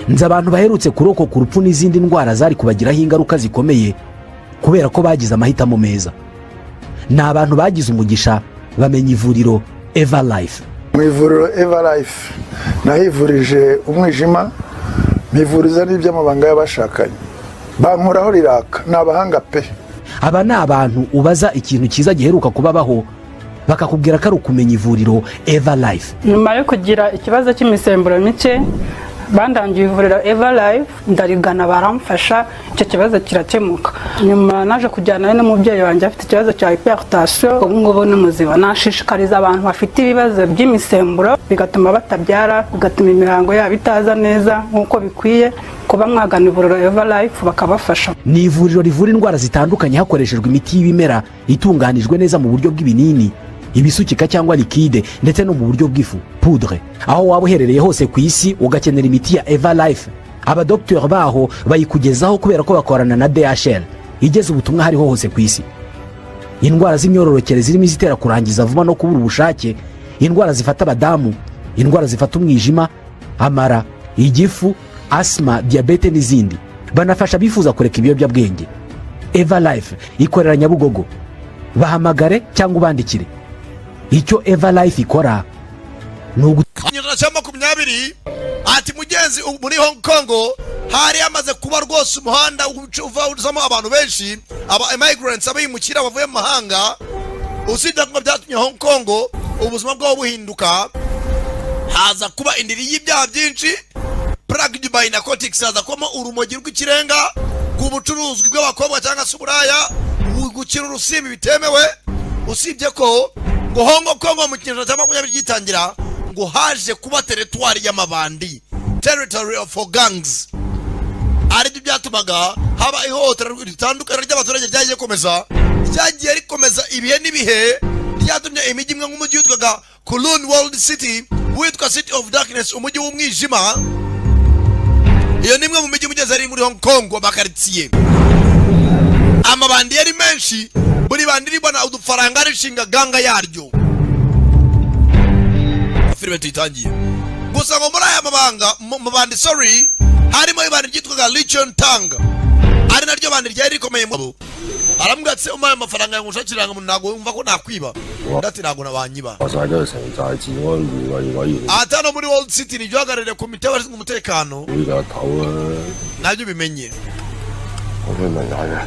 Nzi abantu baherutse kurokoka urupfu n'izindi ndwara zari kubagiraho ingaruka zikomeye kubera ko bagize amahitamo meza. Ni abantu bagize umugisha bamenya ivuriro Eva Life. Mu ivuriro Eva Life nahivurije umwijima, mpivuriza n'iby'amabanga y'abashakanye, bankoraho riraka, ni abahanga pe. Aba ni abantu ubaza ikintu cyiza giheruka kubabaho, bakakubwira ko ari ukumenya ivuriro Eva Life. Nyuma yo kugira ikibazo cy'imisemburo mike, bandangiye ivuriro Eva Life, ndarigana, baramfasha, icyo kibazo kirakemuka. Nyuma naje kujyanayo n'umubyeyi wanjye afite ikibazo cya hypertension, ubu ngubu ni muzima. Nashishikariza abantu bafite ibibazo by'imisemburo bigatuma batabyara, bigatuma imihango yabo itaza neza nk'uko bikwiye, kuba mwagana ivuriro Eva Life bakabafasha. Ni ivuriro rivura indwara zitandukanye hakoreshejwe imiti y'ibimera itunganijwe neza mu buryo bw'ibinini, ibisukika cyangwa liquide, ndetse no mu buryo bw'ifu, poudre. Aho waba uherereye hose ku isi ugakenera imiti ya Eva Life, abadogiteri baho bayikugezaho kubera ko bakorana na DHL igeza ubutumwa hariho hose ku isi. Indwara z'imyororokere zirimo izitera kurangiza vuba no kubura ubushake, indwara zifata abadamu, indwara zifata umwijima, amara, igifu, asima, diyabete n'izindi. Banafasha abifuza kureka ibiyobyabwenge. Eva Life ikorera Nyabugogo. Bahamagare cyangwa ubandikire. Icyo Eva Life ikora ni ugu Ikinyejana cya 20, ati mugenzi, muri Hong Kong hari hamaze kuba rwose umuhanda uva uzamo abantu benshi, aba immigrants, abimukira bavuye mu mahanga. Usibye ko byatumye Hong Kong ubuzima bwabo buhinduka, haza kuba indiri y'ibyaha byinshi, plagued by narcotics, haza kubamo urumogi rw'ikirenga ku bucuruzwi bw'abakobwa cyangwa se uburaya, gukina urusimbi bitemewe. Usibye ko ngo Hong Kong mu kinyejana cya 20 gitangira ngo haje kuba teritwari y'amabandi, territory of gangs, aribyo byatumaga haba ihohoterwa ritandukanye ry'abaturage ryagiye rikomeza, ryagiye rikomeza ibihe n'ibihe, ryatumye imijyi imwe nk'umujyi witwaga Kowloon Walled City witwa City of Darkness, umujyi w'umwijima. Iyo ni imwe mu mijyi mugeze ari muri Hong Kong. Amakaritsiye, amabandi yari menshi, buri bandi ribona udufaranga rishinga gang yaryo. Filime tuyitangiye gusa ngo muri aya mabanga mabandi, sorry, harimo ibandi ryitwaga Legion Tang, ari naryo bandi ryari rikomeye mu aramubwira ati: "Umpaye amafaranga ngo unshakire irangamuntu, ntabwo wumva ko nakwiba?" Undi ati: "Ntabwo nabanyiba." 話晒都係城寨治安護衛委員 Ati: "Hano muri Walled City nibyo uhagarariye komite y'abashinzwe umutekano." 會嘅頭啊， Nabyo bimenye. 我去問下嘅。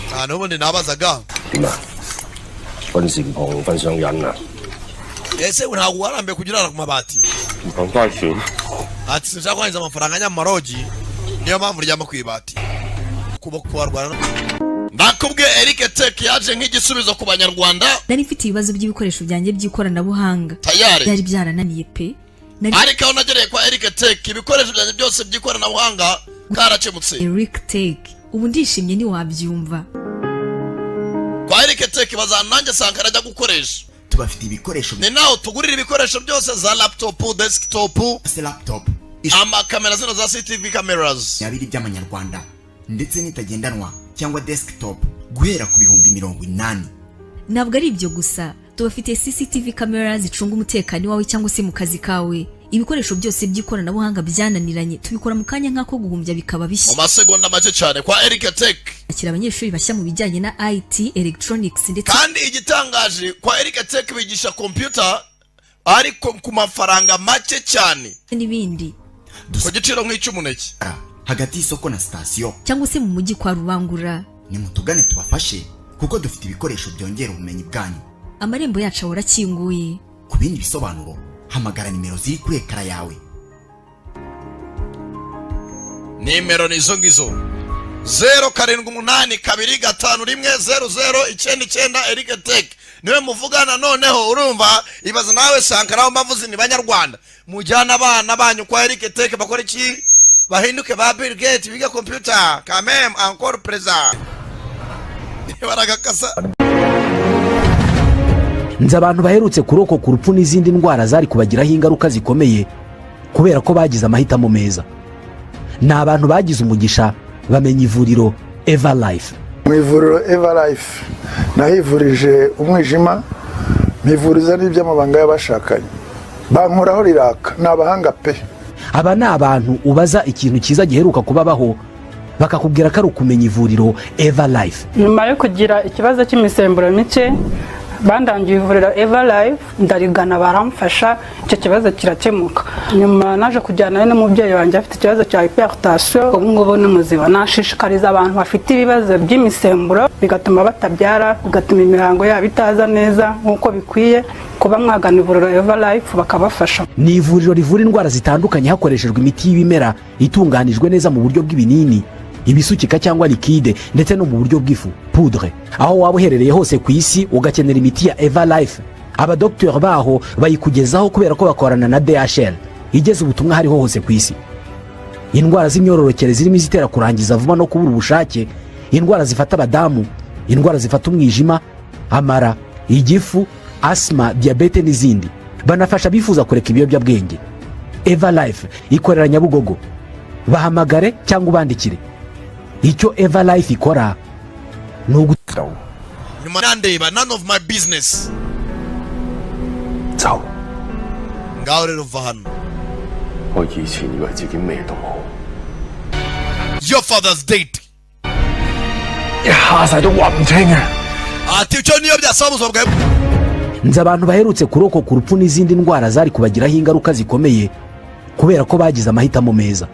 Nta n'ubundi nabazaga. 點啊？瞓禪旁瞓上癮啊？ Ese ntabwo warambiwe kujya urara ku mabati? 唔講多錢。 Ati: "Sinshaka kwangiza amafaranga nyamarogi, niyo mpamvu uryama ku ibati." Kuba kuwarwana, ndakubwiye, Eric Tech yaje nk'igisubizo ku Banyarwanda. Nari mfite ibibazo by'ibikoresho byanjye by'ikoranabuhanga. Tayari. Byari byarananiye pe. Nari Ariko aho nagereye kwa Eric Tech, ibikoresho byanjye byose by'ikoranabuhanga karakemutse. Eric Tech, ubu ndishimye ntiwabyumva. Kwa Eric Tech bazana nanjye Sankara ajya gukoresha. Tubafite ibikoresho Ni naho tugurira ibikoresho byose, za laptop, desktop, byose, laptop amakamera zino za CCTV cameras. 20 by'amanyarwanda, ndetse n'itagendanwa cyangwa desktop guhera ku 80,000. Ntabwo ari ibyo gusa, tubafitiye CCTV camera zicunga umutekano iwawe cyangwa se mu kazi kawe. Ibikoresho byose by'ikoranabuhanga byananiranye tubikora mu kanya nk'ako guhumbya bikaba Mu bishya. masegonda make cyane kwa Eric Tech. Akira abanyeshuri bashya mu bijyanye na IT, electronics ndetse Kandi igitangaje, kwa Eric Tech bigisha computer ariko ku mafaranga make cyane, n'ibindi. ku giciro nk'icy'umuneke. Hagati y'isoko na sitasiyo Cyangwa se mu mujyi kwa Rubangura. Nimutugane tubafashe kuko dufite ibikoresho byongera ubumenyi bwanyu. Amarembo yacu ahora akinguye. Ku bindi bisobanuro hamagara nimero ziri kuri ekara yawe. Nimero ni izo ngizo: 0782510099. Eric Tech niwe muvugana. Noneho urumva, ibaza nawe Sankara aho mbavuze ni Banyarwanda, mujyana abana banyu kwa Eric Tech, bakora iki? Bahinduke ba Bill Gates, biga computer kamem encore présent baragakasa. Nzi abantu baherutse kurokoka urupfu n'izindi ndwara zari kubagiraho ingaruka zikomeye kubera ko bagize amahitamo meza. Ni abantu bagize umugisha bamenya ivuriro Eva Life. Mu ivuriro Eva Life nahivurije umwijima, mpivuriza n'iby'amabanga y'abashakanye, bankoraho riraka, ni abahanga pe. Aba ni abantu ubaza ikintu cyiza giheruka kubabaho, bakakubwira ko ari ukumenya ivuriro Eva Life. Nyuma yo kugira ikibazo cy'imisemburo mike, bandangiye ivuriro Eva Life, ndarigana baramfasha, icyo kibazo kirakemuka. Nyuma naje kujyanayo n'umubyeyi wanjye afite ikibazo cya hypertension, ubu ngubu ni muzima. Nashishikariza abantu bafite ibibazo by'imisemburo bigatuma batabyara, bigatuma imihango yabo itaza neza nk'uko bikwiye, kuba mwagana ivuriro Eva Life bakabafasha. Ni ivuriro rivura indwara zitandukanye hakoreshejwe imiti y'ibimera itunganijwe neza mu buryo bw'ibinini, ibisukika cyangwa liquide, ndetse no mu buryo bw'ifu, poudre. Aho waba uherereye hose ku isi ugakenera imiti ya Eva Life, abadogiteri baho bayikugezaho kubera ko bakorana na DHL igeza ubutumwa hariho hose ku isi. Indwara z'imyororokere zirimo izitera kurangiza vuba no kubura ubushake, indwara zifata abadamu, indwara zifata umwijima, amara, igifu, asima, diyabete n'izindi. Banafasha abifuza kureka ibiyobyabwenge. Eva Life ikorera Nyabugogo. Bahamagare cyangwa ubandikire. Icyo Eva Life ikora ni ugu Nyuma nandeba, none of my business. 走。 Ngaho rero va hano. 我以前以為自己咩都冇， Your father's dead. 一下世都話唔清啊！ Ati icyo niyo byasaba ubuzima bwawe. Nzi abantu baherutse kurokoka urupfu n'izindi ndwara zari kubagiraho ingaruka zikomeye kubera ko bagize amahitamo meza.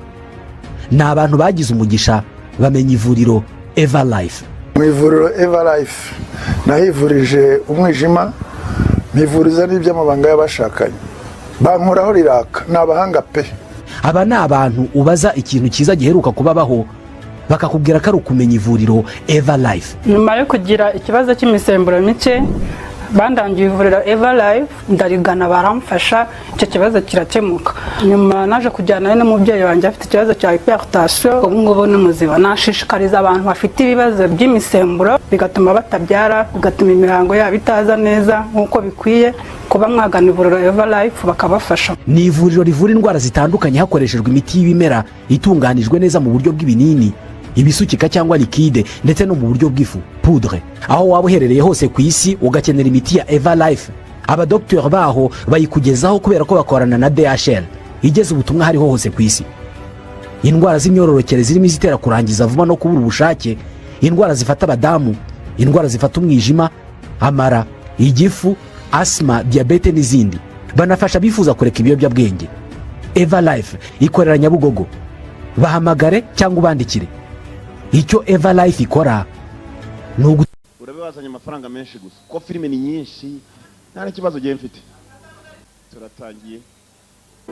Ni abantu bagize umugisha bamenya ivuriro Eva Life. Mu ivuriro Eva Life nahivurije umwijima, mpivuriza n'iby'amabanga y'abashakanye, bankoraho riraka, ni abahanga pe. Aba ni abantu ubaza ikintu cyiza giheruka kubabaho, bakakubwira ko ari ukumenya ivuriro Eva Life. Nyuma yo kugira ikibazo cy'imisemburo mike, bandangiye ivuriro Eva Life, ndarigana baramfasha, icyo kibazo kirakemuka. Nyuma naje kujyanayo n'umubyeyi wanjye afite ikibazo cya hypertension, ubu ngubu ni muzima. Nashishikariza abantu bafite ibibazo by'imisemburo bigatuma batabyara, bigatuma imihango yabo itaza neza nk'uko bikwiye, kuba mwagana ivuriro Eva Life bakabafasha. Ni ivuriro rivura indwara zitandukanye hakoreshejwe imiti y'ibimera itunganijwe neza mu buryo bw'ibinini, ibisukika cyangwa liquide, ndetse no mu buryo bw'ifu, poudre. Aho waba uherereye hose ku isi ugakenera imiti ya Eva Life, abadogiteri baho bayikugezaho kubera ko bakorana na DHL igeza ubutumwa hariho hose ku isi. Indwara z'imyororokere zirimo izitera kurangiza vuba no kubura ubushake, indwara zifata abadamu, indwara zifata umwijima, amara, igifu, asima, diyabete n'izindi. Banafasha abifuza kureka ibiyobyabwenge. Eva Life ikorera Nyabugogo. Bahamagare cyangwa ubandikire. Icyo Eva Life ikora ni ugu Urabe wazanye amafaranga menshi gusa kuko filime ni nyinshi, nta n'ikibazo ugiye mfite. Turatangiye,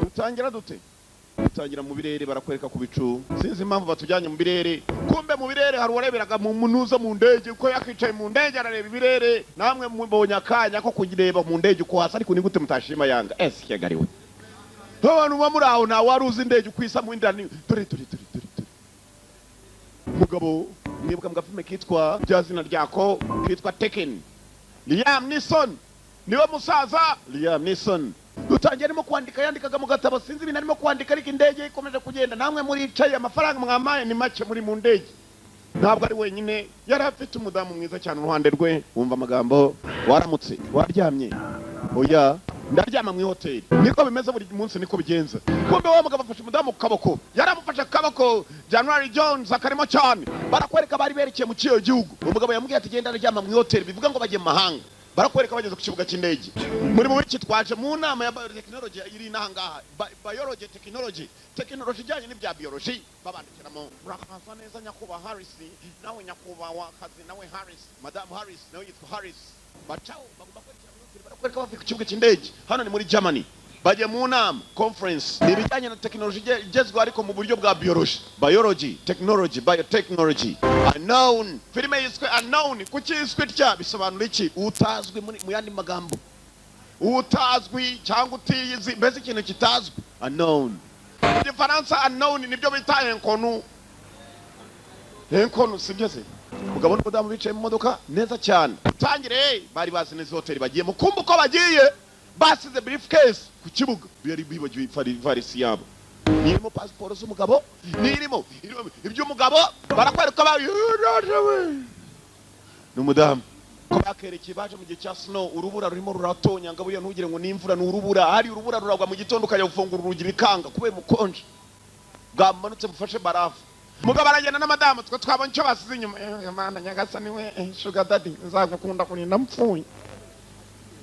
dutangira dute? Dutangira mu birere, barakwereka ku bicu. Sinzi impamvu batujyanye mu birere. Kumbe mu birere hari uwareberaga mu munuza mu ndege, uko yakicaye mu ndege arareba ibirere. Namwe mubonye akanya ko kugireba mu ndege uko hasa, ariko ni gute mutashima yanga ese kiyagariwe abantu muba muri aho? Ntawe wari uzi indege uko isa mu indani. Dore, dore, dore, dore, dore mugabo mwibuka mu gafilme kitwa rya zina ryako kitwa Taken, Liam Neeson niwe musaza. Liam Neeson dutangiye arimo kwandika, yandikaga mu gatabo, sinzi ibintu arimo kwandika, ariko indege ikomeje kugenda. Namwe muricaye, amafaranga mwamaye ni make, muri mu ndege. Ntabwo ari wenyine, yari afite umudamu mwiza cyane uruhande rwe. Wumva amagambo: "Waramutse, waryamye?" "Oya, ndaryama mu ihoteli, niko bimeze buri munsi, niko bigenza." Kumbe wa mugabo afashe umudamu ku kaboko, yaramufashe akaboko. January Jones akarimo cyane. Barakwereka bari berekeye mu kiyo gihugu. Umugabo yamubwiye ati: "Genda, ndaryama mu ihoteli," bivuga ngo bagiye mu mahanga. Barakwereka bageze ku kibuga cy'indege. Muri mu biki? Twaje mu nama ya biotechnology iri inaha ngaha, biology technology, technology ijyanye n'ibya biology. Babandikiramo: "Murakaza neza nyakubahwa Harris, nawe nyakubahwa kazi, nawe Harris, madamu Harris, nawe yitwa Harris." Bacaho bagomba kwerekera muri hoteli. Barakwereka bavuye ku kibuga cy'indege. Hano ni muri Germany, bagiye mu nama, conference, ni ibijyanye na tekinoloji igezweho ariko mu buryo bwa biology, biology technology, biotechnology. Unknown, filime yiswe Unknown. Kuki yiswe itya? Bisobanura iki? Utazwi mu yandi magambo, utazwi cyangwa utiyizi, mbese ikintu kitazwi, unknown. Mu Gifaransa unknown nibyo bita inconnu. Inconnu, sibyo se? Umugabo n'umudamu bicaye mu modoka neza cyane. Tangire bari bazi neza hoteli bagiye mu. Kumva uko bagiye, basize briefcase ku kibuga, bari bibagiwe ivarisi yabo. Nirimo pasiporo z'umugabo, nirimo iby'umugabo. Barakwereka ba n'umudamu. Ko bakerekeye baje mu gihe cya snow, urubura rurimo ruratonyanga. Buriya ntugire ngo n'imvura, ni urubura. Hari urubura ruragwa mu gitondo, ukajya gufungura urugi bikanga kubera umukonje bwamanutse bufashe barafu. Mugabo aragenda na madamu, twe twabonye icyo basize inyuma. Mana nyagasani we, sugar daddy, nzagukunda kurinda mpfuye.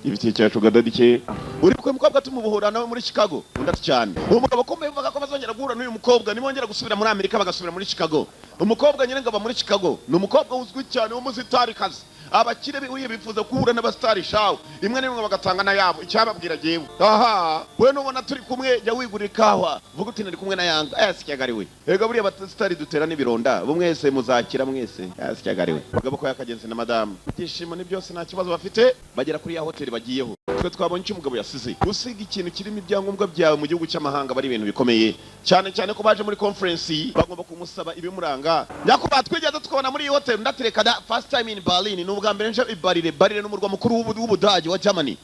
Ibiti cya sugar daddy cye uri kwe mukobwa tumubuhura nawe muri Chicago. Undi ati cyane. Uwo mugabo akomeye uvuga ko bazongera guhura n'uyu mukobwa nimongera gusubira muri Amerika, bagasubira muri Chicago. Umukobwa nyine ngo aba muri Chicago, ni umukobwa uzwi cyane w'umusitari kazi. Abakire uriye bifuza guhura n'abasitari shawe, rimwe na rimwe bagatanga n'ayabo. Icyababwira jewe aha, we nubona turi kumwe, jya wigurira ikawa, vuga uti nari kumwe na Yanga. Aya sikyagari we, ega buriya abasitari dutera n'ibironda bo, mwese muzakira mwese. Aya sikyagari we. Mugabo ko yakagenze na madamu, ibyishimo ni byose, nta kibazo bafite. Bagera kuri ya hoteli bagiyeho, twe twabonye icyo umugabo yasize. Gusiga ikintu kirimo ibyangombwa byawe mu gihugu cy'amahanga bari ibintu bikomeye cyane, cyane ko baje muri conference, bagomba kumusaba ibimuranga. Nyakubahwa, twigeze tukabona muri iyi hoteli? Ndatereka da. First time in Berlin, ni ubwa mbere nje i Berlin. Berlin ni umurwa mukuru w'Ubudage wa Germany,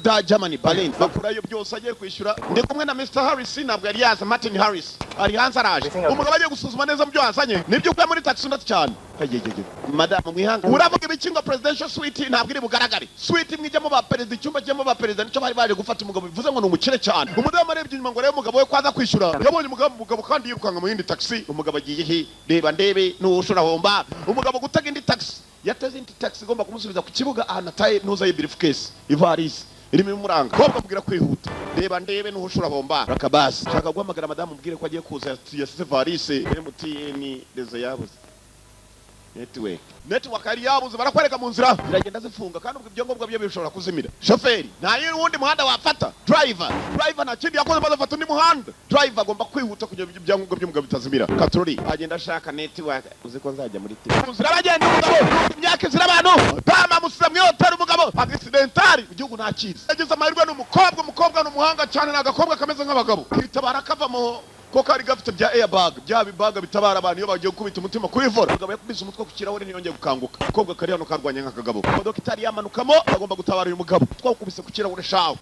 da Germany, Berlin. Bakurayo byose, agiye kwishyura. Ndi kumwe na Mr Harris, ntabwo yari yaza. Martin Harris ari hanze, araje. Umugabo agiye gusuzuma neza mu byo yazanye nibyo ukuye muri taxi. Ndetse cyane. Ayegege, madamu mwihanga, uravuga ibiki ngo presidential suite ntabwo iri bugaragare? Suite imwe ijyamo ba perezida, icyumba kijyamo ba perezida, nicyo bari baje gufata. Umugabo bivuze ngo ni umukire cyane. Umudamu arebye inyuma ngo arebe umugabo we ko aza kwishyura, yabonye umugabo kandi yirukanka mu yindi taxi. Umugabo agiye he? Reba ndebe nushura homba. Umugabo gutega indi taxi, yateze indi taxi igomba kumusubiza ku kibuga ahantu ataye ntuza briefcase, ivarisi irimo imuranga. Kobwa mubwira kwihuta, reba ndebe nuhushura bomba rakabasi. Shaka guhamagara madamu mubwire ko agiye kuza, yasize varisi. MTN réseau yabuze, network yari yabuze. Barakwereka mu nzira ziragenda zifunga, kandi ubwo ibyangombwa bye bishobora kuzimira. Shoferi nta wundi muhanda wafata. Driver nta kindi yakoze maze afata undi muhanda. Driver agomba kwihuta kugira ngo ibyangombwa by'umugabo bitazimira. Katroli agenda ashaka network. Uzi ko nzajya muri TV mu nzira bagenda. Umugabo imyaka izira abantu dama musize mu hoteli. Umugabo accidental mu gihugu nta kizi. Yagize amahirwe ni umukobwa. Umukobwa ni umuhanga cyane, ni agakobwa kameze nk'abagabo, kitabara kavamo ko kari gafite bya airbag, bya bibaga bitabara abantu iyo bagiye gukubita umutima kuri volant. Umugabo yakubise umutwe ku kirahure, ntiyongeye gukanguka. Umukobwa kari hano karwanya nk'akagabo. Imodoka itari yamanukamo, agomba gutabara uyu mugabo twakubise ku kirahure shawe.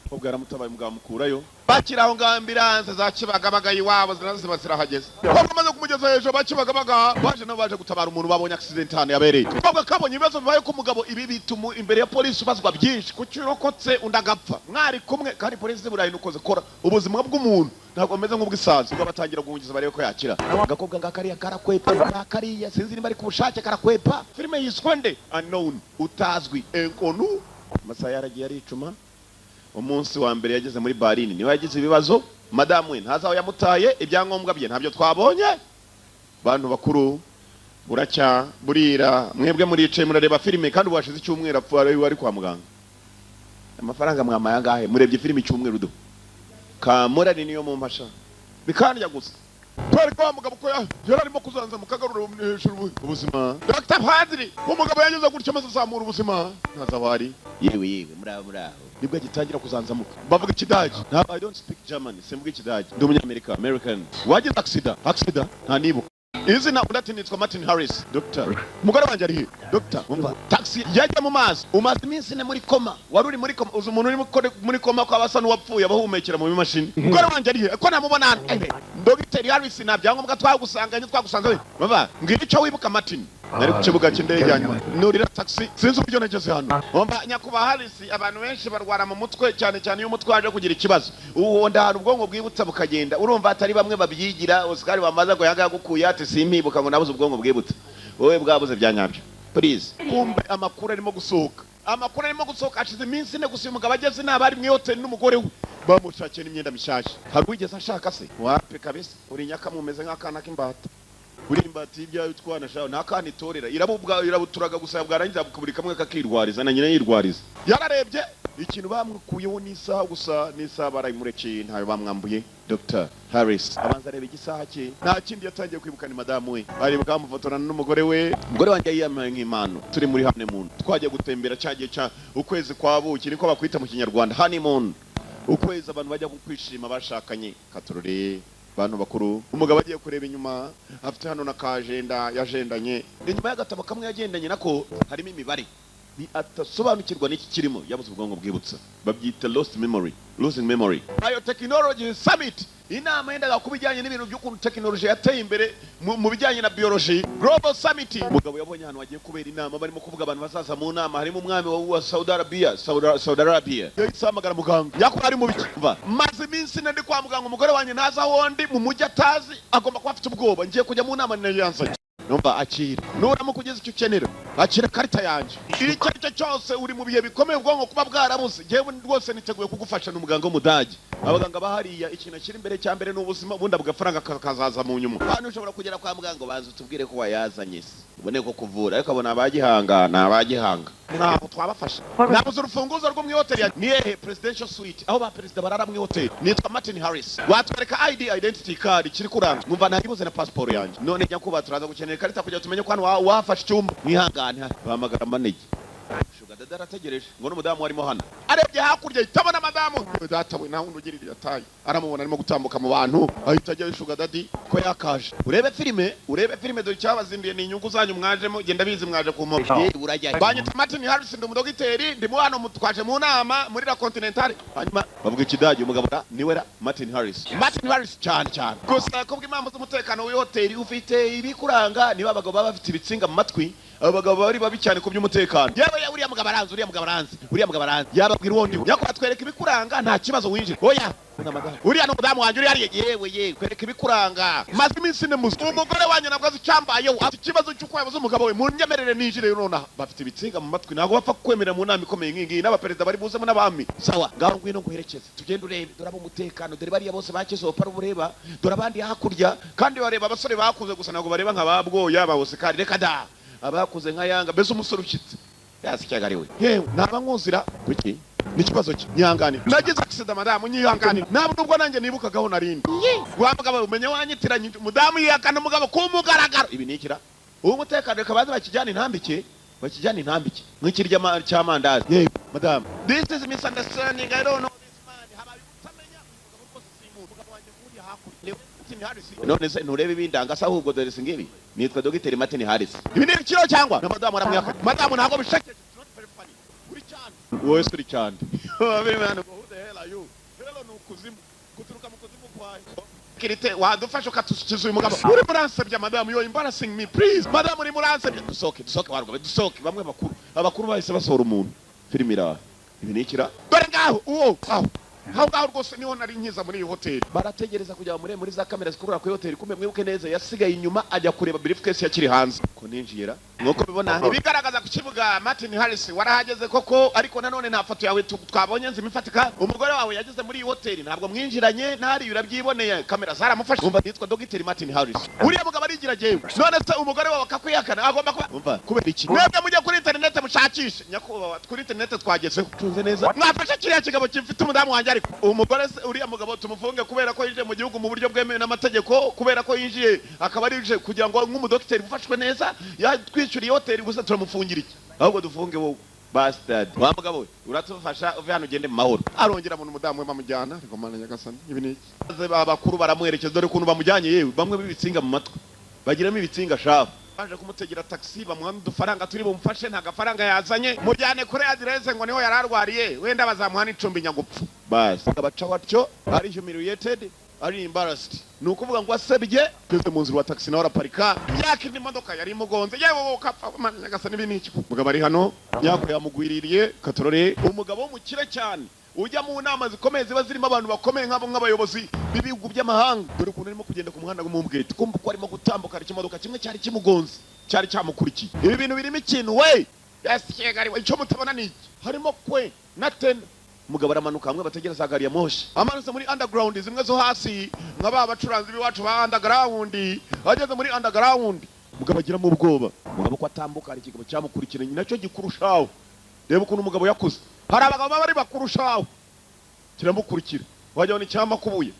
Umukobwa yaramutabaye, umugabo amukurayo. Bakiri aho ngaho, ambulance za Kibagabaga iwabo ziraziba zirahageze. Umukobwa amaze kumugeza hejuru, ba Kibagabaga baje nabo, baje gutabara umuntu babonye accident hano yabereye. Umukobwa kabonye ibibazo bibaye ku mugabo. Ibi bituma imbere ya polisi ubazwa byinshi: kuki urokotse undi agapfa mwari kumwe? Kandi polisi z'i Burayi nuko zikora, ubuzima bw'umuntu ntabwo bumeze nk'ubw'isazi. Ubwo batangira guhungiza barebe ko yakira. Agakobwa ngaka kariya karakwepa, kariya sinzi niba ari ku bushake karakwepa. Filime yiswe nde? Unknown, utazwi, inconnu. Amasaha yaragiye aricuma. Umunsi wa mbere yageze muri Berlin niwe yagize ibibazo. Madamu we ntazi aho yamutaye, ibyangombwa bye ntabyo twabonye. Bantu bakuru, buracya burira, mwebwe muricaye murareba filime, kandi ubu hashize icyumweru apfa ari kwa muganga. Amafaranga mwamaye angahe? Murebye filime icyumweru do kamurari niyo mumpasha bikandya gusa. Twari kwa mugabo ko yari arimo kuzanza mu kagarura hejuru ubuzima. Dr Padiri, umugabo yageze gutya maze azamura ubuzima, ntaza aho ari. Yewe yewe, muraho muraho. Nibwo agitangira kuzanzamuka. Bavuga Ikidage? Ntabwo, I don't speak German, simvuga Ikidage, ndi Umunyamerika, American. Wagize accident nta nibuka izina. Undi ati nitwa Martin Harris. Doctor, umugore wanjye ari he? Doctor, umva, taxi yajya mu mazi. Umaze iminsi 4 muri coma. Wari uri muri coma. Uzi umuntu uri muri coma ko aba asa n'uwapfuye, abahumekera mu bimashini. Umugore wanjye ari he ko namubona hano? Dogiteri Harris, nta byangombwa twagusanganye, twagusanze. Baba mbwira icyo wibuka. Martin, nari ku kibuga cy'indege hanyuma nurira taxi, sinzi uburyo nageze hano. Umva nyakubahwa Harris, abantu benshi barwara mu mutwe, cyane cyane iyo umutwe waje kugira ikibazo, uwo ndahana ubwonko bwibutsa bukagenda. Urumva atari bamwe babyigira. Oscar wamaze ngo yanga yagukuye ati simpibuka, ngo nabuze ubwonko bwibutsa. Wowe bwabuze bya nyabyo, please. Kumbe amakuru arimo gusohoka, amakuru arimo gusohoka. Hashize iminsi 4 gusa uyu mugabo ageze inama, ari mu ihoteli n'umugore we, bamushakiye n'imyenda mishyashya. Hari uwigeze ashaka se? Wapi kabisa. Uri nyakamwe, umeze nk'akana k'imbata. Uri imbata y'ibyawe utwana shawe, nta kana itorera, irabubwa irabuturaga gusa, bwarangiza buri kamwe kakirwariza na nyina yirwariza. Yararebye ikintu bamwikuyeho n'isaha gusa, n'isaha barayimurekeye, ntayo bamwambuye. Dr Harris abanza areba igisaha cye, nta kindi yatangiye kwibuka ni madamu we. Aribuka bamufotorana n'umugore we. Umugore wanjye yiyamaye nk'impano turi muri honeymoon, twagiye gutembera cyagiye cya ukwezi kwa buki, niko bakwita mu Kinyarwanda honeymoon, ukwezi abantu bajya kwishima bashakanye. Katurore bantu bakuru, umugabo agiye kureba inyuma, afite hano na kajenda yagendanye. Inyuma y'agatabo kamwe yagendanye nako harimo imibare. Ni atasobanukirwa n'iki kirimo, yabuze ubwonko bwibutsa, babyita lost memory, losing memory. Biotechnology Summit, inama yendaga kuba ijyanye n'ibintu by'ukuntu tekinoloji yateye imbere mu bijyanye na biology, Global Summit. Mugabo yabonye ahantu hagiye kubera inama, barimo kuvuga abantu bazaza mu nama, harimo umwami wa Saudi Arabia. Saudi Arabia yahise ahamagara muganga. Yakora ari mu biki? Umva, maze iminsi nari kwa muganga, umugore wanjye ntazi aho ndi, mu mujyi atazi, agomba kuba afite ubwoba. Ngiye kujya mu nama yanzanye. Numva akira, nuramuka ugeze icyo ukenera, akira karita yanjye, icyo ari cyo cyose. Uri mu bihe bikomeye, ubwonko kuba bwarabuze. Njyewe rwose niteguye kugufasha. Ni umuganga w'Umudage. Abaganga bahariya, ikintu kiri imbere cya mbere ni ubuzima, ubundi agafaranga kazaza mu nyuma. Hano ushobora kugera kwa muganga, baza utubwire ko wayazanye se ubone ko kuvura, ariko abona abagihanga ni abagihanga, ntabwo twabafasha. Nabuze urufunguzo rwo mu ihoteli ya ni hehe? Presidential Suite, aho ba perezida barara mu ihoteli. Nitwa Martin Harris. Watwereka ID, identity card kiri kuranga? Numva naribuze na passport yanjye. None nyakubahwa, turaza gukenera ikarita kugira tumenye ko hano wafashe icyumba. Mwihangane. Bahamagara manager. Sugar daddy arategereje ngo n'umudamu warimo hano. Arebye hakurya ahita abona madamu. Data we, nawe undi ugirira yataye, aramubona arimo gutambuka mu bantu, ahita ajyayo. Sugar daddy ko yakaje. Urebe filime, urebe filime. Dore icyabazinduye ni inyungu zanyu mwajemo. Genda bizi mwaje ku mpamvu. Yewe, urajya? Banyita Martin Harris, ndi umudogiteri, ndimo hano twaje mu nama muri La Continentale. Hanyuma bavuga Ikidage. Umugabo ra niwe ra Martin Harris, Martin Harris cyane cyane. Gusa kubw'impamvu z'umutekano w'ihoteli, ufite ibikuranga? Niba abagabo baba bafite ibitsinga mu matwi, abo bagabo bari babi cyane ku by'umutekano. Yewe yewe, uriya mugabo aranze, uriya mugabo aranze, uriya mugabo aranze. Yababwira uwo ndiwe. Nyakubahwa, twereka ibikuranga, nta kibazo, winjira. Oya, uriya ni umudamu wanjye, uriya hariya. Yewe yewe, twereka ibikuranga. Maze iminsi ine muzi umugore wanjye, ntabwo azi icyambayeho, afite ikibazo cy'uko yabuze umugabo we. Munyemerere ninjire nonaha. Bafite ibitsinga mu matwi, ntabwo bapfa kukwemerera mu nama ikomeye nk'iyi ngiyi n'abaperezida bari buzemo n'abami. Sawa, ngaho ngwino nguherekeze, tugende urebe. Dore umutekano, dore bariya bose bakizopa ureba, dore abandi hakurya. Kandi bareba abasore bakuze gusa, ntabwo bareba nka babwoya ba Oscar. Reka da, abakuze nka yanga, mbese umusore ushyitse yasi we. Yewe, naba nkuzira kuki n'ikibazo cye. Nyihangane, nagize accident madamu, nyihangane. Ntabwo nubwo nanjye nibukagaho narindi wa mugabo, umenye wanyitiranye. Umudamu yihakana umugabo ku mugaragaro. Ibi ni ikira ubu umutekano, reka baze bakijyana intambike, bakijyana intambike nk'ikirya cy'amandazi. Yewe madamu, this is misunderstanding, I don't know this man. Habaye ubutamenya. Uyu mugabo rwose simuzi, umugabo wanjye nguriya hakurya ni Martin Harris. None se nturebe ibindanga se? Ahubwo dore singibi, nitwa Dr. Martin Harris. Ibi ni ibikiro cyangwa na madamu aramwihakana. Madamu, ntabwo bishakeje. It's not very funny. Uri cyane wowe se, uri cyane. Who the hell are you? Hell ni ukuzimu, guturuka mu kuzimu kwawe. Kirite wadufasha ukatukiza uyu mugabo. Uri muransebya madamu, you are embarrassing me, please. Madamu, uri muransebya. Dusohoke, dusohoke warugabo, dusohoke. Bamwe bakuru, abakuru bahise basohora umuntu. Filimi iraha. Ibi ni ikira? Dore ngaho uwo, aho aho ngaho rwose niho nari nkiza muri iyi hoteli. Barategereza kujya muri za kamera zikurura kuri hoteli. Kumbe mwibuke neza, yasigaye inyuma ajya kureba briefcase yakiri hanze ko ninjira. Nk'uko bibona ibigaragaza ku kibuga, Martin Harris warahageze koko, ariko nanone nta foto yawe twabonye nzima ifatika. Umugore wawe yageze muri iyi hoteli, ntabwo mwinjiranye, ntari urabyiboneye, kamera zaramufashe. Umva, nitwa Dr. Martin Harris. Uriya mugabo arigira jewe. None se umugore wawe akakwihakana, agomba kuba? Umva, kubera iki mwebwe mujya kuri internet mushakishe? Nyakubahwa, kuri internet twagezeho, tunze neza. Mwafashe kiriya kigabo gifite umudamu wanjye, ariko umugore se, uriya mugabo tumufunge kubera ko yinjiye mu gihugu mu buryo bwemewe n'amategeko, kubera ko yinjiye akaba arije kugira ngo nk'umudogiteri ufashwe neza yatwishyuriye hoteli gusa, turamufungira iki? Ahubwo dufunge wowe bastard. Wa mugabo we, uratufasha uve hano ugende mu mahoro. Arongera mu umudamu we bamujyana. Ariko Mana nyagasani, ibi ni iki? Maze abakuru baramuherekeza. Dore ukuntu bamujyanye. Yewe, bamwe b'ibitsinga mu matwi, bagiramo ibitsinga shafu. Baje kumutegera taxi, bamuha udufaranga turi bumufashe. Nta gafaranga yazanye. Mujyane kuri aderese ngo niho yari arwariye, wenda bazamuha n'icumbi nyagupfu. Basi abaca batyo, ari humiliated, ari embarrassed, ni ukuvuga ngo asebye. Tugeze mu nzira wa taxi, nawe araparika, yaka indi modoka yari imugonze. Yewe wowe ukapfa! Mana nyagasani, ibi ni iki? Umugabo ari hano, nyako yamugwiririye katorore. Umugabo w'umukire cyane ujya mu nama zikomeye ziba zirimo abantu bakomeye nk'abo, nk'abayobozi b'ibihugu by'amahanga. Dore ukuntu arimo kugenda ku muhanda w'umumbwete, kumva uko arimo gutambuka, hari ikimodoka kimwe cyari kimugonze, cyari cyamukurikiye. Ibi bintu birimo ikintu we yasigaye, icyo mutabona ni iki? Harimo kwe na tena. Umugabo aramanuka hamwe bategereza gari ya moshi, amanutse muri underground zimwe zo hasi, nka ba bacuranzi b'iwacu ba underground. Ageze muri underground, umugabo agiramo ubwoba. Umugabo ko atambuka, hari ikigabo cyamukurikiranye nacyo gikurushaho. Reba ukuntu umugabo yakuze, hari abagabo baba ari bakurushaho. Kiramukurikira, wajya ni cyamakubuye,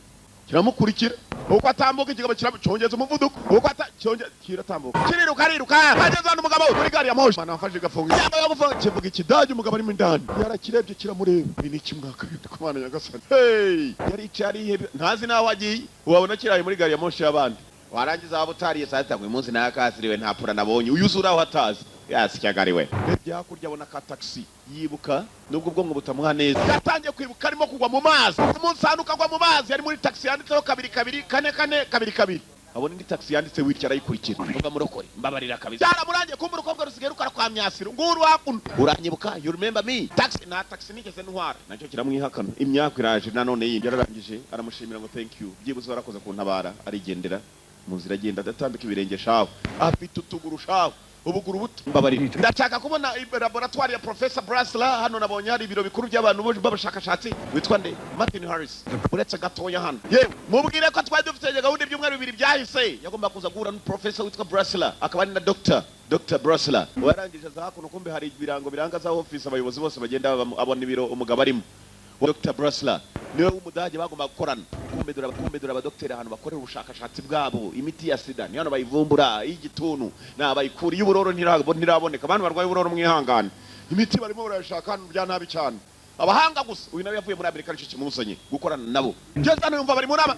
kiramukurikira. Uko atambuka, ikigabo cyongeza umuvuduko, uko ata cyonge kiratambuka, kiriruka, ariruka. Ageze hano, umugabo muri gari ya moshi, mana afashe gafunga yambaye yo gufunga, kivuga Ikidage. Umugabo arimo indani, yarakirebye, kiramureba. Ibi ni ikimwaka ku Mana nyagasani. Hey, yaricaye arihebye, ntazi n'aho agiye. Wabona kiraye muri gari ya moshi y'abandi. Warangiza waba utariye saa sita ngo uyu munsi nakasiriwe, nta pura nabonye. Uyu usura aho atazi yasicyagariwe. Rebye hakurya abona ka taxi, yibuka nubwo ubwonko butamuha neza. Yatangiye kwibuka arimo kugwa mu mazi. Umunsi ahantu ukagwa mu mazi, yari muri taxi yanditseho 224422. Abona indi taxi yanditse witya, arayikurikira. Umva murokore, mbabarira kabisa. Byaramurangiye kumva urukobwa rusigaye rukora kwa myasiro. Nguru hakuno. Uranyibuka? You remember me? Taxi na taxi nigeze ntwara. Nacyo kiramwihakana. Imyaka iraje nanone yindi yararangije, aramushimira ngo thank you. Byibuze warakoze kuntabara, arigendera. Mu nzira agenda adatambika ibirenge shaho. Afite utuguru shaho. Ubuguru buto. Mbabarira. Ndashaka kubona laboratoire ya Professor Brasler. Hano nabonye hari ibiro bikuru by'abantu b'abashakashatsi. Witwa nde? Martin Harris. Uretse gatoya hano. Yewe, mubwire ko twari dufite gahunda ibyumweru bibiri byahise. Yagomba kuza guhura n'professor witwa Brasler, akaba ari na Dr. Brasler. Warangije za hakuno, kumbe hari ibirango biranga za office abayobozi bose bagenda abona ibiro umugabo arimo. Dr. Brasler niwe w'umudage bagomba gukorana. Kumbe dore abadokiteri ahantu bakorera ubushakashatsi bwabo, imiti ya sida ni hano bayivumbura, y'igituntu nabayikura, y'uburoro ntiraboneka. Abantu barwaye uburoro mwihangane, imiti barimo barayashaka hano bya nabi cyane, abahanga gusa. Uyu nawe yavuye muri Amerika, aricyo kimuzanye gukorana nabo. Ngeze hano yumva bari mu nama,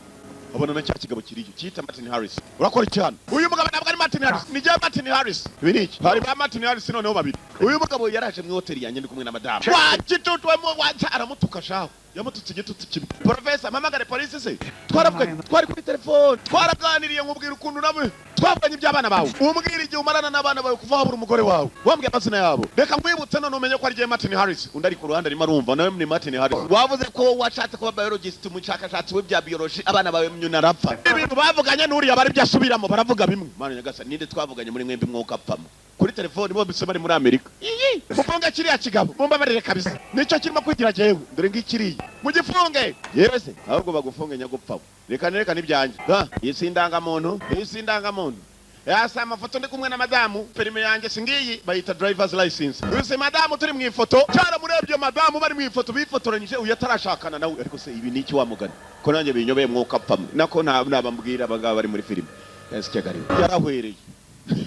abona na cya kigabo kiriyo cyita Martin Harris. Urakora cyane. Uyu mugabo ntabwo ari Martin Harris, ni jya Martin Harris. Ibi ni iki? Hari ba Martin Harris noneho babiri. Uyu mugabo yaraje mu hoteli yanjye ndi kumwe na madamu. Wagitutu waca aramutuka shaho. Yamututse igitutsi kimwe. Professor, mpamagare polisi se. Twaravuganye, twari kuri telefone, twaraganiriye nkubwira ukuntu nawe twavuganye iby'abana bawe. Umbwira igihe umarana n'abana bawe kuva wabura umugore wawe. Wambwiye amazina yabo. Reka nkwibutse none umenye ko ari jye Martin Harris. Undi ari ku ruhande arimo arumva nawe ni Martin Harris. Wavuze ko washatse kuba biologist, umushakashatsi w'ibya biology, abana bawe myuna arapfa. Ibintu bavuganye n'uriya bari byasubiramo baravuga bimwe. Mana nyagasani, ninde twavuganye muri mwembi mwuka apfamo? Kuri telefone bo bise bari muri Amerika. Iyi mufunge kiriya kigabo, mumbabarire kabisa. Nicyo kirimo kwigira jewe, dore ngikiriye. Mugifunge. Yewe se, ahubwo bagufunge nyagupfa. Reka nereka nibyanjye. Iyi si indangamuntu, iyi si indangamuntu. Yasa amafoto ndi kumwe na madamu, perime yanjye singiyi bayita driver's license. Uyu se madamu turi mu ifoto, cyaramurebye madamu bari mu ifoto bifotoranyije uyu atarashakana nawe. Ariko se ibi niki wamugana? Ko nanjye binyobeye mwuka apfamwe. Nako nabambwira abangaba bari muri filime. Yasicyagariwe. Yarahwereye.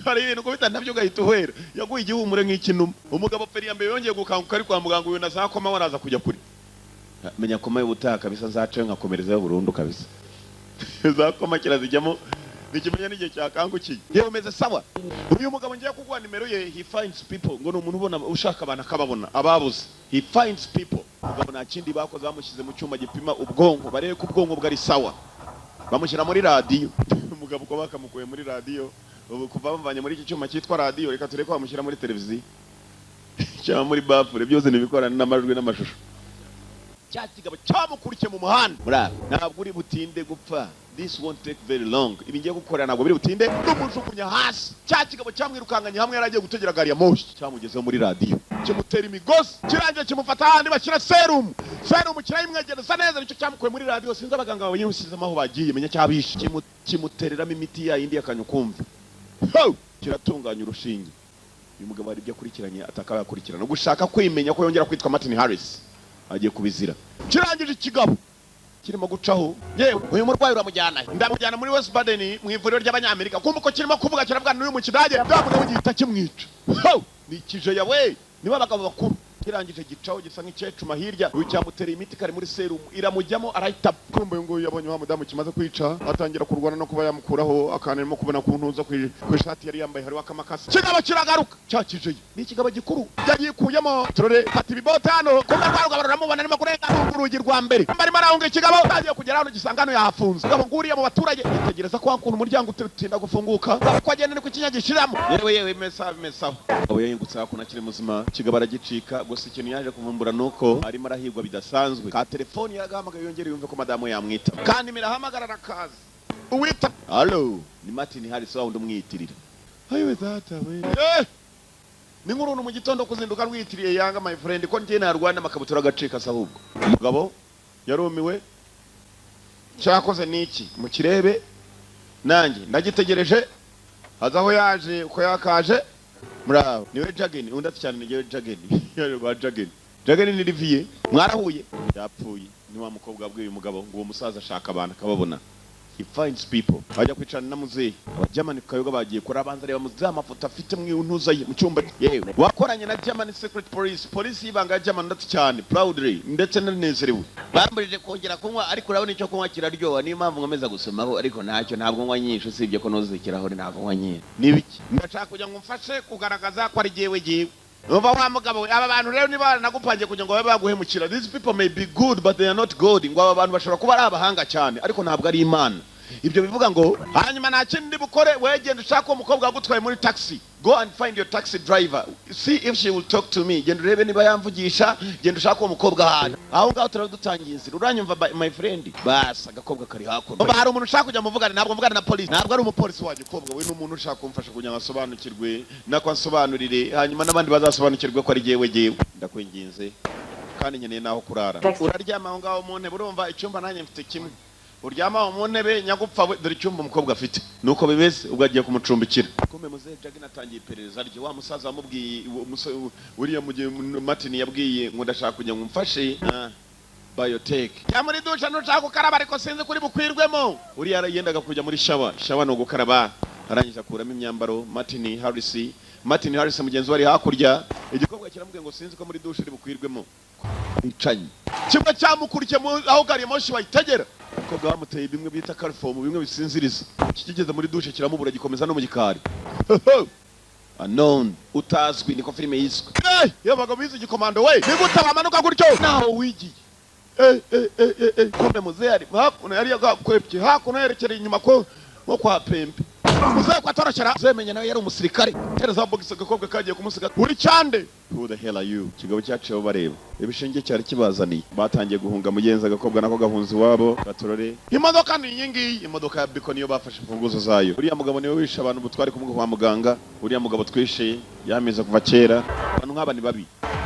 Hari ibintu kubita nabyo gahita uhera. Yaguye igihumure nk'ikinuma. Umugabo feri yambaye yongeye gukanguka ari kwa muganga, uyu nazakoma waraza kujya kuri. Menya koma y'ubutaha kabisa, nzace nkakomerezayo burundu kabisa. Zakoma kirazijyamo nikimenya n'igihe cyakangukiye. Yewe umeze sawa. Uyu mugabo ngiye kuguha nimero ye, he finds people. Ngo ni umuntu ubona ushaka abantu akababona ababuze. He finds people. Umugabo nta kindi bakoze, bamushyize mu cyuma gipima ubwonko barebe ko ubwonko bwari sawa. Bamushyira muri radiyo. Umugabo uko bakamukuye muri radiyo, ubu kuva bamuvanye muri iki cyuma cyitwa radiyo, reka tureke bamushyira muri televiziyo cyangwa muri bafure, byose nibikorana n'amajwi n'amashusho. Cya kigabo cyamukurikiye mu muhanda. Muraba ntabwo uri butinde gupfa. This won't take very long. Ibi ngiye gukora ntabwo biri butinde. N'umujugunya hasi. Cya kigabo cyamwirukanganye hamwe yaragiye gutegera gari ya moshi. Cyamugezeho muri radiyo, kimutera imigozi, kirangiye kimufata ahandi bashyira serumu. Serumu kirayimwegereza neza, nicyo cyamukuye muri radiyo. Sinzi abaganga bayimushyizemo aho bagiye, menya cyabishe. Kimutereramo imiti ya yindi yakanya ukumva. Kiratunganya urushinge. Uyu mugabo hari ibyo akurikiranye atakaba yakurikirana. Gushaka kwimenya ko yongera kwitwa Martin Harris. Agiye kubizira. Kirangije ikigabo kirimo gucaho. Yewe uyu murwayi uramujyana. Ndamujyana muri West Baden mu ivuriro ry'Abanyamerika. Kumva ko kirimo kuvuga kiravuga n'uyu mu kidage. Ndamugabo gihita kimwica. Ni kije yawe. Niba abagabo bakuru. Kirangije gicaho gisa nk'icecuma hirya. Uyu cyamutera imiti kari muri serum iramujyamo arahita. Kumva uyu nguyu yabonye wa mudamu kimaze kwica, atangira kurwana no kuba yamukuraho akanarimo kubona ku ntuza ku ishati yari yambaye hariho akamakasi. Kigabo kiragaruka cyakije. Ni ikigabo gikuru yagikuyemo. Turore fata ibibote hano. Kumva rwa ruramubona arimo kurenga urugi rwa mbere. Arimo arahunga ikigabo agiye kugera hano gisanga hano yahafunze. Kigabo nguriye mu baturage yitegereza ko hakuntu umuryango utinda gufunguka. Ko agenda ni kukinyagishiramo. Yewe yewe mesa mesa. Abo yahingutse hakuno akiri muzima. Kigabo aragicika. Gusa ikintu yaje kuvumbura nuko arimo arahigwa bidasanzwe. Ka telefoni yaragahamagaye yongere yumve ko madamu yamwita. Kandi mirahamagara arakaza. Uwita. Allo, ni Martin Harris wa undi umwiyitirira. Ayiwe data we. Ni nk'uruntu mu gitondo kuzinduka rwitiriye yanga my friend ko ngiye narwana amakabutura agacika se ahubwo. Umugabo yarumiwe. Cyakoze niki? Mukirebe nanjye ndagitegereje. Azaho yaje uko yakaje. Murabo niwe Jageni undi ati cyane niwe Jageni. Yaje Jageni. Jageni ni Rivier mwarahuye yapfuye. Ni wa mukobwa wabwiye uyu mugabo ngo uwo musaza ashaka abantu akababona. He finds people. Ajya kwicarana na muzehe. Abajamani ku kayoga bagiye kuri abanza areba muzehe amafoto afite mu ntuza ye mu cyumba. Yewe, wakoranye na German Secret Police, polisi y'ibanga ya German. Ndetse cyane proudly, ndetse nanezerewe. Bambujije kongera kunywa, ariko urabona icyo kunywa kiraryoha, niyo mpamvu nkomeza gusomaho. Ariko ntacyo, ntabwo nywa nyinshi, usibye ko nuzuye ikirahure, ntabwo nywa nyinshi. Ni biki? Ndashaka kugira ngo mfashe kugaragaza ko ari jyewe. Jyewe umva wa mugabo we, aba bantu rero niba baranagupangiye kugira ngo babe baguhemukira, these people may be good but they are not good. Ngo aba bantu bashobora kuba ari abahanga cyane, ariko ntabwo ari Imana. Ibyo bivuga ngo hanyuma nta kindi bukore, wegenda ushaka uwo mukobwa wagutwaye muri taxi. Go and find your taxi driver, see if she will talk to me. Genda urebe niba yamvugisha. Genda ushake uwo mukobwa ahantu aho ngaho, turaba dutangiye inzira. Uranyumva, my friend? Basi agakobwa kari hakuno. Umva, hari umuntu ushaka kujya muvugana. Ntabwo mvugana na polisi, ntabwo ari umupolisi wa gikobwa we, ni umuntu ushaka kumfasha kugira ngo asobanukirwe, nako ansobanurire, hanyuma n'abandi bazasobanukirwe ko ari jyewe. Jyewe ndakwinginze, kandi nkeneye n'aho kurara. Uraryama aho ngaho mu ntebe. Urumva, icyumba nanjye mfite kimwe, uryama aho mu ntebe. Nyagupfa we, dore icyumba umukobwa afite. Nuko bimeze, ubwo agiye kumucumbikira. Kumbe muzehe Jagin atangiye iperereza rye. Wa musaza wamubwiye, uriya mu gihe Martin yabwiye ngo ndashaka kujya ngo umfashe biotech jya muri dusha ntushaka gukaraba, ariko sinzi kuri bukwirwemo. Uriya yendaga kujya muri shower. Shower ni ugukaraba. Arangije akuramo imyambaro. Martin Harris, Martin Harris mugenzi we ari hakurya. Igikobwa kiramubwiye ngo sinzi ko muri dusha uri bukwirwemo. Bicanyi kimwe cyamukurikiye aho gari ya moshi bayitegera. Umukobwa bamuteye bimwe bita chloroform, bimwe bisinziriza. Kigeze muri dushe kiramubura, gikomeza no mu gikari. Unknown, utazwi, niko filime yiswe. Hey, iyo bagabo bize igikomando we, ni gute bamanuka gutyo naho wigiye? Eh eh eh eh eh, kumbe muzehe ari hakuno, yari yagakwepye hakuno, yerekereye inyuma ko nko kwa Pembe. Muzehe ko atorokera zemenya, nawe yari umusirikare. Tereza bogisi, agakobwa kagiye kumusiga. Uri cyande, who the hell are you? Kigabo cyaciyeho bareba ibishinge cyari kibazaniye. Batangiye guhunga mugenzi, agakobwa nako gahunze iwabo. Gatorore, imodoka ni iyi ngiyi, imodoka ya Biko niyo bafashe imfunguzo zayo. Uriya mugabo niwe wishe abantu butwari kumwe kwa muganga. Uriya mugabo twishe yamize kuva kera. Abantu nk'aba ni babi,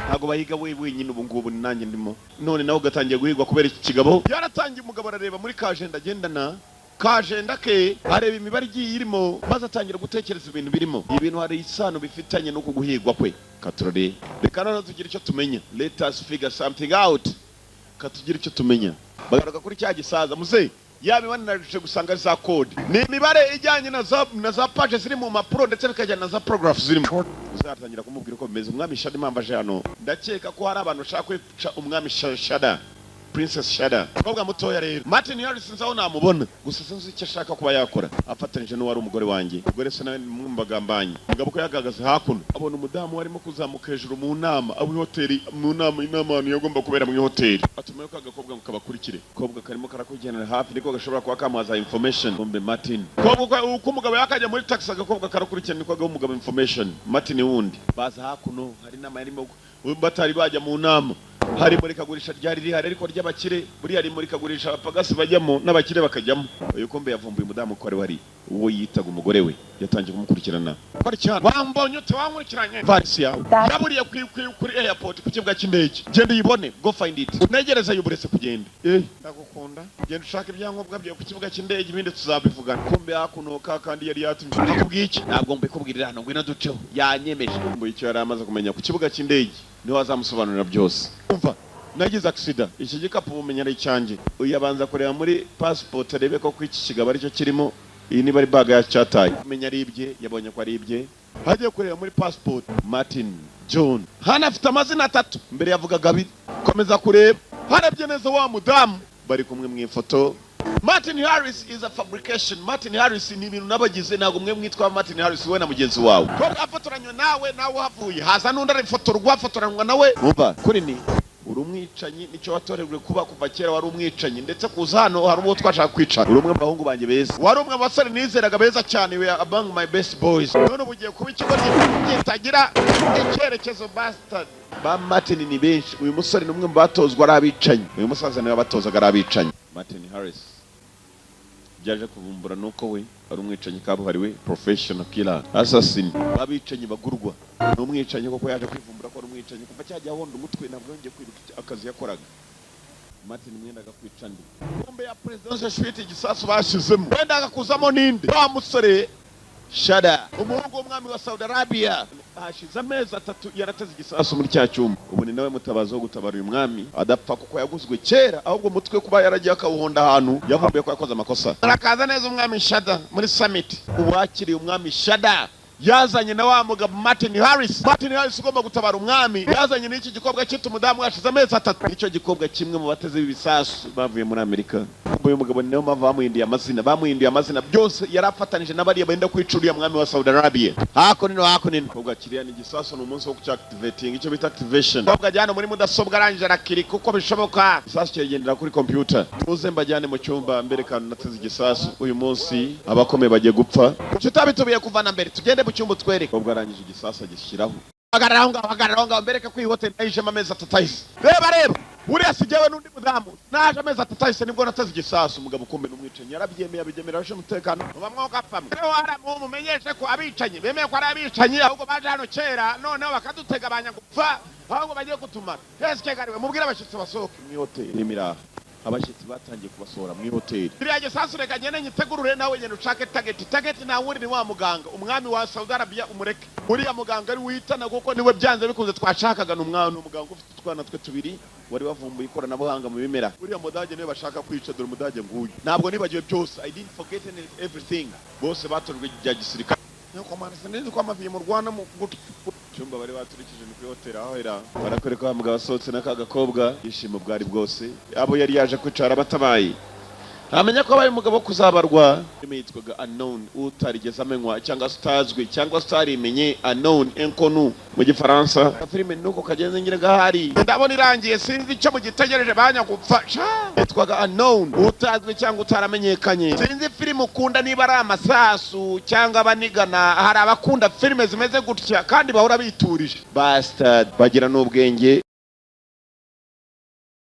ntabwo bahiga we wenyine. Ubu ngubu ni nanjye ndimo, none nawe ugatangiye guhigwa kubera iki kigabo yaratangiye. Umugabo arareba muri kajenda agendana, kajenda ke, areba imibare igiye irimo, maze atangira gutekereza ibintu birimo. Ibintu hari isano bifitanye n'uku guhigwa kwe. Katurore, reka noneho tugire icyo tumenya. Let us figure something out. Katugire icyo tumenya. Bagaruka kuri cya gisaza muzehe, ya mibare naruje gusanga ari za code, ni imibare ijyanye na za page ziri mu mpapuro, ndetse bikajyana na za paragraph zirimo. Uzatangira kumubwira uko bimeze. Umwami Shada, impamvu aje hano, ndakeka ko hari abantu bashaka kwica umwami Shada, Princess Shada. Umukobwa mutoya rero Martin Harris, nzi aho namubona, gusa sinzi icyo ashaka kuba yakora afatanyije n'uwari umugore wanjye. Umugore se nawe ni umwe mu bagambanyi. Umugabo ko yagagaze hakuno, abona umudamu warimo kuzamuka hejuru mu nama, abo hoteli mu nama, inama ahantu yagomba kubera mu hoteli. Atumayo ka gakobwa ngo kabakurikire. Kobwa karimo karakugenera hafi, niko gashobora kuba kamuha information. Kumbe Martin, kobwa uko umugabo yakajya muri taxi, agakobwa karakurikirana, niko agaha umugabo information. Martin wundi baza hakuno, hari inama yarimo, batari bajya mu nama. Hari imurikagurisha ryari rihari, ariko ry'abakire. Buriya imurikagurisha abapagasi bajyamo n'abakire bakajyamo. Uyu kumbe yavumbuye umudamu ko wari uwo yitaga umugore we, yatangiye kumukurikirana. Kurikirana, wambonye ute? Wankurikiranye? Varisi yawe yaburiye kuri airport, ku kibuga cy'indege. Genda uyibone, go find it. Unegereze yuburetse kugenda. Ndagukunda. Genda ushaka ibyangombwa byawe ku kibuga cy'indege, ibindi tuzabivugana. Kumbe hakunoka kandi yari yatumye akubwiye iki? Ntabwo mbikubwirira hano, ngwino duceho. Yanyemeje ngo icyo yari amaze kumenya ku kibuga cy'indege niho azamusobanurira byose. Umva, nagize accident, iki gikapu bumenya ari icyanjye. Uyu abanza kureba muri passport, arebe ko iki kigabo aricyo kirimo. Iyi niba ari bag ya cyataye, menya ari ibye. Yabonye ko ari ibye, hagiye kureba muri passport. Martin John, hano afite amazina atatu, mbere yavugaga abiri. Komeza kureba, harebye neza wa mudamu bari kumwe mu ifoto. Martin Harris is a fabrication. Martin Harris ni ibintu nabagize, ntabwo mwe mwitwa Martin Harris, we na mugenzi wawe. Ko afotoranywe nawe, nawe uhavuye haza n'undi arifotorwa, afotoranywa nawe. Umva, kuri ni uri umwicanyi, nicyo watorejwe kuba kuva kera, wari umwicanyi. Ndetse kuza hano hari uwo twashaka kwica. Uri umwe mu bahungu banjye beza, wari umwe mu basore nizeraga beza cyane. We are among my best boys. None ubu ugiye kuba ikigo kitagira icyerekezo, bastard. Ba Martin ni benshi. Uyu musore ni umwe mu batozwa ari abicanyi. Uyu musaza niwe batozaga ari abicanyi. Martin Harris byaje kuvumbura nuko we ari umwicanyi kabuhariwe, professional killer, assassin, abicanyi bagurwa. Ni umwicanyi koko, yaje kwivumbura ko ari umwicanyi. Kuva cyajya ahonda umutwe, ntabwo yongeye kwibuka akazi yakoraga. Martin mwendaga kwica ndi? Kumbe ya presidential suite, igisasu bashyizemo wendaga kuzamo ninde? Wa musore Shada, umuhungu w'umwami wa Saudi Arabia, hashize amezi 3 yarateze igisasu muri cya cyumba. Ubu ni nawe mutabazi wo gutabara uyu mwami adapfa, kuko yaguzwe kera. Ahubwo umutwe kuba yaragiye akawuhonda ahantu, yavumbuye ko yakoze amakosa. Arakaza neza umwami Shada muri summit. Uwakiriye umwami Shada yazanye na wa mugabo Martin Harris. Martin Harris ugomba gutabara umwami yazanye n'iki gikobwa cyita umudamu hashize amezi 3. Nicyo gikobwa kimwe mu bateze ibisasu bavuye muri Amerika. Uyu mugabo niyo mpamvu bamuhinduye amazina, bamuhinduye amazina byose, yarafatanije n'abariya benda kwica uriya mwami wa Saudi Arabia. Hakuno hakuno kobwa kiriya ni igisasu, ni umunsi wo kucyactivating, icyo bita activation. Kobwa ajyana muri mudasobwa, arangije arakirika uko bishoboka, igisasu kigendera kuri computer. Muze mbajyane mu cyumba mbere kandi nateze igisasu. Uyu munsi abakomeye bagiye gupfa. Kuki utabitubiye kuva na mbere? Tugende mu cyumba utwereke. Kobwa arangije igisasu agishyiraho. Hagarara aho ngaho, hagarara aho ngaho, mbereke ko iyi hoteli nayijemo amezi 3 ahise. Reba reba, uriya si jyewe n'undi mudamu naje amezi 3 ahise nibwo nateze igisasu. Umugabo kumbe n'umwicanyi yarabyemeye, abigemera abashinzwe umutekano. Muba mwogapfa mwe. Rero haramu mumenyeshe ko abicanyi bemeye ko ari abicanyi, ahubwo baje hano kera noneho bakadutega abanyagupfa, ahubwo bagiye kutumara. Hese kegariwe, mubwire abashyitsi basohoke mu ihoteli n'imiraha. Abashyitsi batangiye kubasohora mu ihoteli. Kiriya gisasu reka ngende nyitegurure, nawe ngende ushake target. Target nta wundi ni wa muganga, umwami wa Saudi Arabia, umureke. Uriya muganga ari witana kuko niwe byanze bikunze twashakaga. Ni umwana, umuganga ufite utwana twe tubiri wari wavumbuye ikoranabuhanga mu bimera. Uriya mudage niwe bashaka kwica. Dore umudage nguyu. Ntabwo nibagiwe byose, I didn't forget everything. Bose batojwe bya gisirikare. Nuko mana, sinzi ko amaviye mu Rwanda mu gutwi. Cyumba bari baturikije ni kuri hoteli aho era barakwereka wa mugabo asohotse n'aka gakobwa, yishimo bwari bwose, abo yari yaje kwicara batabaye, ntamenya ko abaye umugabo wo kuzabarwa. Filime yitwaga Unknown, utarigeze amenywa cyangwa se utazwi cyangwa se utarimenye, unknown, inconnu mu Gifaransa. Filime nuko kagenze ngira gahari, ndabona irangiye, sinzi icyo mugitegereje banyagupfa. Yitwaga Unknown, utazwi cyangwa utaramenyekanye. Sinzi filime ukunda, niba ari amasasu cyangwa abanigana. Hari abakunda filime zimeze gutya kandi bahora biturije, bastard, bagira n'ubwenge.